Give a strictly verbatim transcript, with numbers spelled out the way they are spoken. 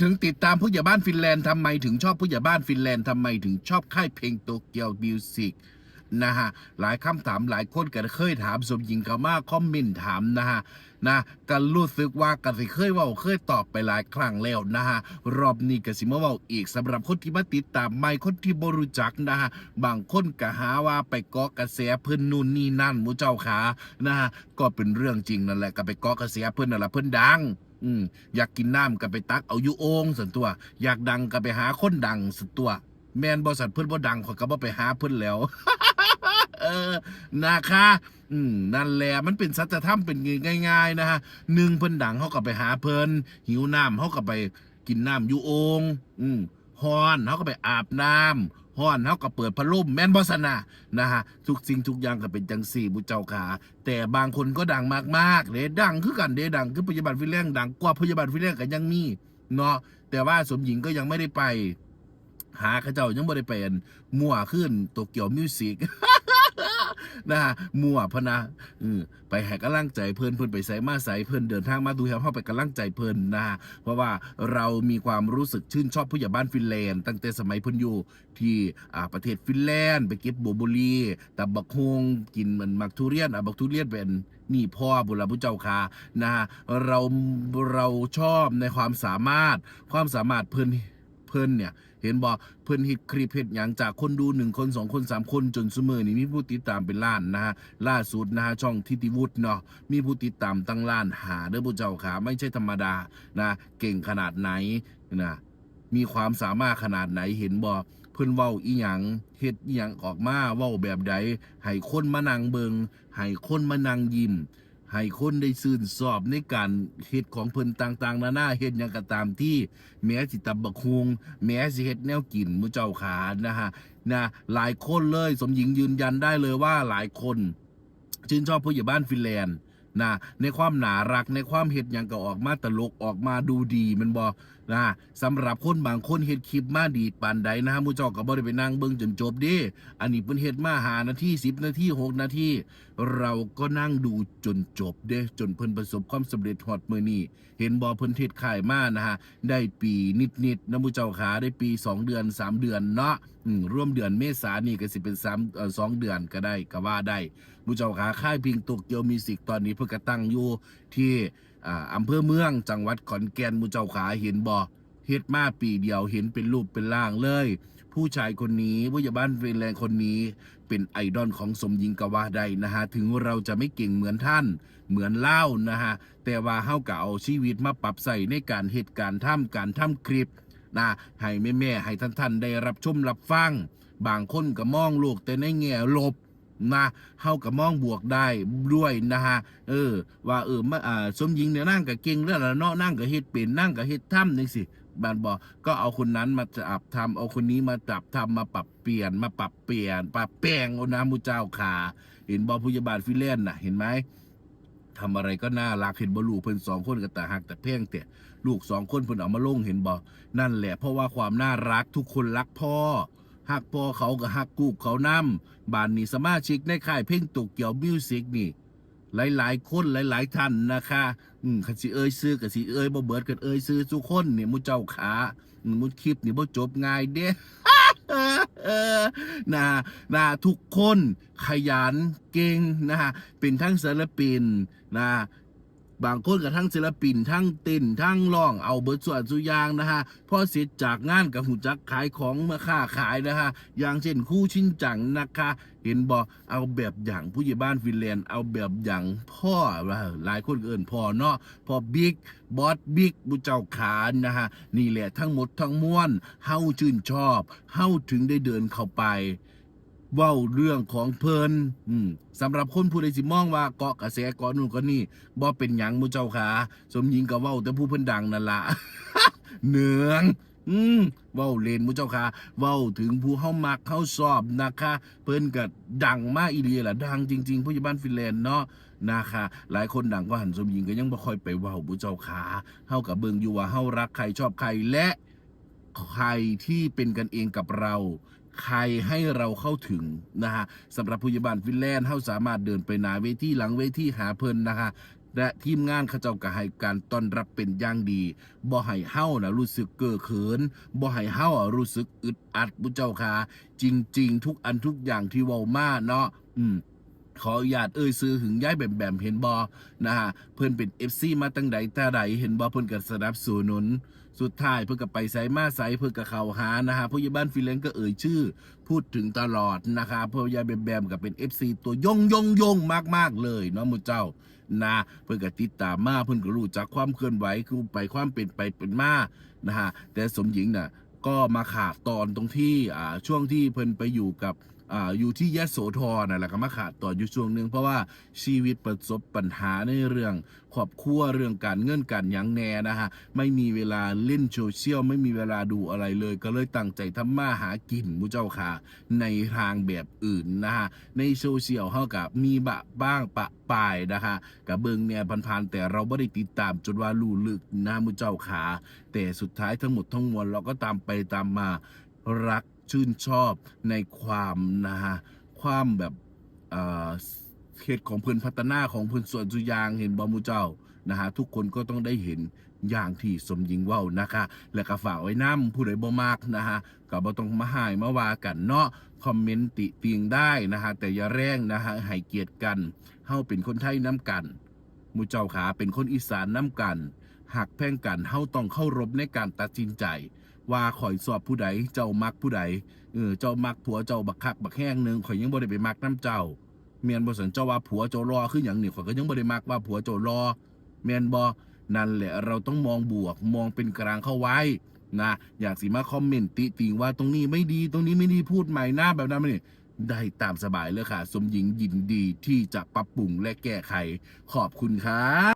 ถึงติดตามผู้ใหญ่บ้านฟินแลนด์ ทำไมถึงชอบผู้ใหญ่บ้านฟินแลนด์ ทำไมถึงชอบค่ายเพลงโตเกียวมิวสิกนะฮะ หลายคำถาม หลายคนก็เคยถาม สมหญิงก็มาคอมเมนต์ถามนะฮะ นะ ก็รู้สึกว่าก็สิเคยเว้าเคยตอบไปหลายครั้งแล้วนะฮะ รอบนี้ก็สิมาเว้าอีก สำหรับคนที่มาติดตามใหม่ คนที่บ่รู้จักนะฮะ บางคนก็หาว่าไปเกาะกระแสเพิ่นนู่นนี่นั่น หมู่เจ้าขานะฮะ ก็เป็นเรื่องจริงนั่นแหละ ก็ไปเกาะกระแสเพิ่นนั่นล่ะ เพิ่นดัง อืม อยากกินน้ำก็ไปตักเอาอยู่โอ่งซั่นตั่ว อยากดังก็ไปหาคนดังซั่นตั่ว แม่นบ่ ซั่นเพิ่นบ่ดัง ข้อยก็บ่ไปหาเพิ่นแล้ว เออ นะคะ อืม นั่นแหละ มันเป็นสัจธรรม เป็นง่ายๆนะฮะ หนึ่ง เพิ่นดัง เฮาก็ไปหาเพิ่น หิวน้ำ เฮาก็ไปกินน้ำอยู่โอ่ง อืม ร้อน เฮาก็ไปอาบน้ำ ร้อน เฮาก็เปิดพัดลม แม่นบ่ซั่นน่ะ นะฮะ ทุกสิ่งทุกอย่างก็เป็นจั่งซี้ หมู่เจ้าขา แต่บางคนก็ดังมากๆเด้ ดังคือกันเด้ ดังคือผู้ใหญ่บ้านฟินแลนด์ ดังกว่าผู้ใหญ่บ้านฟินแลนด์ก็ยังมีเนาะ แต่ว่าสมหญิงก็ยังไม่ได้ไปหาเขาเจ้า ยังบ่ได้ไปอันมั่วคือโตเกียวมิวสิก นะฮะ มั่วพะนะ อืม ไปให้กำลังใจเพิ่น เพิ่นไปไสมาไส เพิ่นเดินทางมาดูแฮม เฮาไปกำลังใจเพิ่นนะฮะ เพราะว่าเรามีความรู้สึกชื่นชอบผู้ใหญ่บ้านฟินแลนด์ ตั้งแต่สมัยเพิ่นอยู่ที่ อ่า ประเทศฟินแลนด์ ไปเก็บโบวบลี ตำบักหุ่ง กินมันหมากทุเรียน เอาหมากทุเรียนไปอันนี่พ่อพุ้นล่ะ หมู่เจ้าขา นะฮะ เรา เราชอบในความสามารถ ความสามารถเพิ่น เพิ่นเนี่ย เห็นบ่ เพิ่นเฮ็ดคลิปเฮ็ดหยัง จากคนดูหนึ่งคน สองคน สามคน จนซุมื้อนี้มีผู้ติดตามเป็นล้านนะฮะ ล่าสุดนะฮะ ช่องทิติวุฒิเนาะ มีผู้ติดตามตั้งล้านห้าเด้อ หมู่เจ้าขา ไม่ใช่ธรรมดานะ เก่งขนาดไหนนะ มีความสามารถขนาดไหน เห็นบ่ เพิ่นเว้าอีหยัง เฮ็ดอีหยังออกมา เว้าแบบใด ให้คนมานั่งเบิ่ง ให้คนมานั่งยิ้ม ให้คนได้ชื่นชอบในการเฮ็ดของเพิ่นต่างๆนานา เฮ็ดหยังก็ตามที่ แม้สิตำบักหุ่ง แม้สิเฮ็ดแนวกิน หมู่เจ้าขา นะฮะ นะ หลายคนเลย สมหญิงยืนยันได้เลยว่าหลายคน ชื่นชอบผู้ใหญ่บ้านฟินแลนด์นะ ในความน่ารัก ในความเฮ็ดหยังก็ออกมาตลก ออกมาดูดี แม่นบ่นะ สำหรับคนบางคนเฮ็ดคลิปมาดีปานใดนะฮะ หมู่เจ้าก็บ่ได้ไปนั่งเบิ่งจนจบเด้ อันนี้เพิ่นเฮ็ดมาห้านาที สิบนาที หกนาที เราก็นั่งดูจนจบเด้ จนเพิ่นประสบความสำเร็จฮอดมื้อนี้ เห็นบ่ เพิ่นเฮ็ดค่ายมานะฮะ ได้ปีนิดๆนะ หมู่เจ้าขา ได้ปีสองเดือน สามเดือนเนาะ อืม รวมเดือนเมษานี่ก็สิเป็นสาม เอ่อ สองเดือนก็ได้ ก็ว่าได้ หมู่เจ้าขา ค่ายเพลงโตเกียวมิวสิก ตอนนี้เพิ่นก็ตั้งอยู่ที่ อ่า อำเภอเมือง จังหวัดขอนแก่น หมู่เจ้าขา เห็นบ่ เฮ็ดมาปีเดียว เห็นเป็นรูปเป็นร่างเลย ผู้ชายคนนี้ ผู้ใหญ่บ้านฟินแลนด์คนนี้ เป็นไอดอลของสมหญิงก็ว่าได้นะฮะ ถึงเราจะไม่เก่งเหมือนท่าน เหมือนเล่านะฮะ แต่ว่าเฮาก็เอาชีวิตมาปรับใช้ในการเฮ็ดการทำ การทำคลิปนะ ให้แม่ๆ ให้ท่านๆ ได้รับชมรับฟัง บางคนก็มองโลกแต่ในแง่ลบนะ เฮาก็มองบวกได้ด้วยนะฮะ เออ ว่า เออ มา อ่า สมหญิงเนี่ยนางก็เก่งแล้วล่ะเนาะ นางก็เฮ็ดเป็น นางก็เฮ็ดทำจั่งซี้ แม่นบ่ ก็เอาคนนั้นมาจับทำ เอาคนนี้มาจับทำ มาปรับเปลี่ยน มาปรับเปลี่ยน ปรับแปลงเอานะ หมู่เจ้าขา เห็นบ่ ผู้ใหญ่บ้านฟินแลนด์น่ะ เห็นไหม ทำอะไรก็น่ารัก เห็นบ่ ลูกเพิ่นสองคนก็ตาฮักตาแพงแท้ ลูกสองคนเพิ่นเอามาลง เห็นบ่ นั่นแหละ เพราะว่าความน่ารัก ทุกคนรักพ่อ ฮักพ่อเขาก็ฮักลูกเขานำ บาดนี้สมาชิกในค่ายเพลงโตเกียวมิวสิกนี่ หลายๆ คนหลายๆ ท่านนะคะ อืม คันสิเอ่ยชื่อก็สิเอ่ยบ่เบิด คันเอ่ยชื่อซุคนนี่ หมู่เจ้าขา อืม หมู่คลิปนี่บ่จบง่ายเด้ นะ นะ ทุกคนขยันเก่งนะฮะ เป็นทั้งศิลปินนะ บางคนก็ทั้งศิลปิน ทั้งเต้น ทั้งร้อง เอาเบิดส่วนสุอย่างนะฮะ พอเสร็จจากงานก็ฮู้จักขายของมาค้าขายนะฮะ อย่างเช่นครูชินจังนะคะ เห็นบ่ เอาแบบอย่างผู้ใหญ่บ้านฟินแลนด์ เอาแบบอย่างพ่อ หลายคนก็เอิ้นพ่อเนาะ พ่อบิ๊ก บอสบิ๊ก หมู่เจ้าขานะฮะ นี่แหละทั้งหมดทั้งมวล เฮาชื่นชอบ เฮาถึงได้เดินเข้าไป เว้าเรื่องของเพิ่น อืม สำหรับคนผู้ใดสิมองว่าเกาะกระแสเกาะนู่นเกาะนี่ บ่เป็นหยังหมู่เจ้าขา สมหญิงก็เว้าแต่ผู้เพิ่นดังนั่นล่ะ เหนือง อืม เว้าเล่นหมู่เจ้าขา เว้าถึงผู้เฮามักเฮาชอบนะคะ เพิ่นก็ดังมาอีหลีล่ะ ดังจริงๆ ผู้ใหญ่บ้านฟินแลนด์เนาะ นะคะ หลายคนดังกว่าหั้น สมหญิงก็ยังบ่ค่อยไปเว้าหมู่เจ้าขา เฮาก็เบิ่งอยู่ว่าเฮารักใครชอบใคร และใครที่เป็นกันเองกับเรา ใครให้เราเข้าถึงนะฮะ สำหรับผู้ใหญ่บ้านฟินแลนด์ เฮาสามารถเดินไปหน้าเวทีหลังเวทีหาเพิ่นนะฮะ และทีมงานเขาเจ้าก็ให้การต้อนรับเป็นอย่างดี บ่ให้เฮานะรู้สึกเก้อเขิน บ่ให้เฮาอะรู้สึกอึดอัด หมู่เจ้าค่ะ จริงๆ ทุกอันทุกอย่างที่เว้ามาเนาะ อืม ขออนุญาตเอ่ยชื่อหึง ยายแบมแบม เห็นบ่ นะฮะ เพิ่นเป็น เอฟซี มาตั้งใดแต่ใด เห็นบ่ เพิ่นก็สนับสนุน สุดท้ายเพิ่นก็ไปไสมาไส เพิ่นก็เข้าหานะฮะ ผู้ใหญ่บ้านฟรีแลนซ์ก็เอ่ยชื่อ พูดถึงตลอดนะครับ เพราะยายแบมแบมก็เป็น เอฟซี ตัวยงยงยงมากๆเลยเนาะหมู่เจ้า นะ เพิ่นก็ติดตามมา เพิ่นก็รู้จักความเคลื่อนไหว คือไปความเป็นไปเป็นมา นะฮะ แต่สมหญิงน่ะ ก็มาขาดตอนตรงที่ อ่า ช่วงที่เพิ่นไปอยู่กับ อ่า อยู่ที่ยโสธรน่ะ แล้วก็มาขาดตอนอยู่ช่วงหนึ่ง เพราะว่าชีวิตประสบปัญหาในเรื่องครอบครัว เรื่องการเงินการหยังแน่นะฮะ ไม่มีเวลาเล่นโซเชียล ไม่มีเวลาดูอะไรเลย ก็เลยตั้งใจทำมาหากิน หมู่เจ้าค่ะ ในทางแบบอื่นนะฮะ ในโซเชียลเฮาก็มีบะบ้างปะปายนะฮะ ก็เบิ่งแหน่ผ่านๆ แต่เราบ่ได้ติดตามจนว่ารู้ลึกนะ หมู่เจ้าค่ะ แต่สุดท้ายทั้งหมดทั้งมวลเราก็ตามไปตามมา รักชื่นชอบในความนะฮะ ความแบบ เอ่อ เฮ็ดของเพิ่น พัฒนาของเพิ่นส่วนสุอย่าง เห็นบ่หมู่เจ้า นะฮะ ทุกคนก็ต้องได้เห็นอย่างที่สมหญิงเว้านะคะ และก็ฝากไว้นำ ผู้ใดบ่มักนะฮะ ก็บ่ต้องมาฮ้ายมาว่ากันเนาะ คอมเมนต์ติติงได้นะฮะ แต่อย่าแรงนะฮะ ให้เกียรติกัน เฮาเป็นคนไทยนำกัน หมู่เจ้าขา เป็นคนอีสานนำกัน ฮักแพงกัน เฮาต้องเคารพในการตัดสินใจ ว่าข้อยชอบผู้ใด เจ้ามักผู้ใด เออ เจ้ามักผัวเจ้าบักคักบักแฮงหนึ่ง ข้อยยังบ่ได้ไปมักนำเจ้า แม่นบ่ซั้น เจ้าว่าผัวเจ้าหล่อคือหยังนี่ ข้อยก็ยังบ่ได้มักว่าผัวเจ้าหล่อ แม่นบ่ นั่นแหละ เราต้องมองบวก มองเป็นกลางเข้าไว้นะ อยากสิมาคอมเมนต์ติติงว่าตรงนี้ไม่ดี ตรงนี้ไม่ดี พูดใหม่นะ แบบนั้นนี่ ได้ตามสบายเลยค่ะ สมหญิงยินดีที่จะปรับปรุงและแก้ไข ขอบคุณค่ะ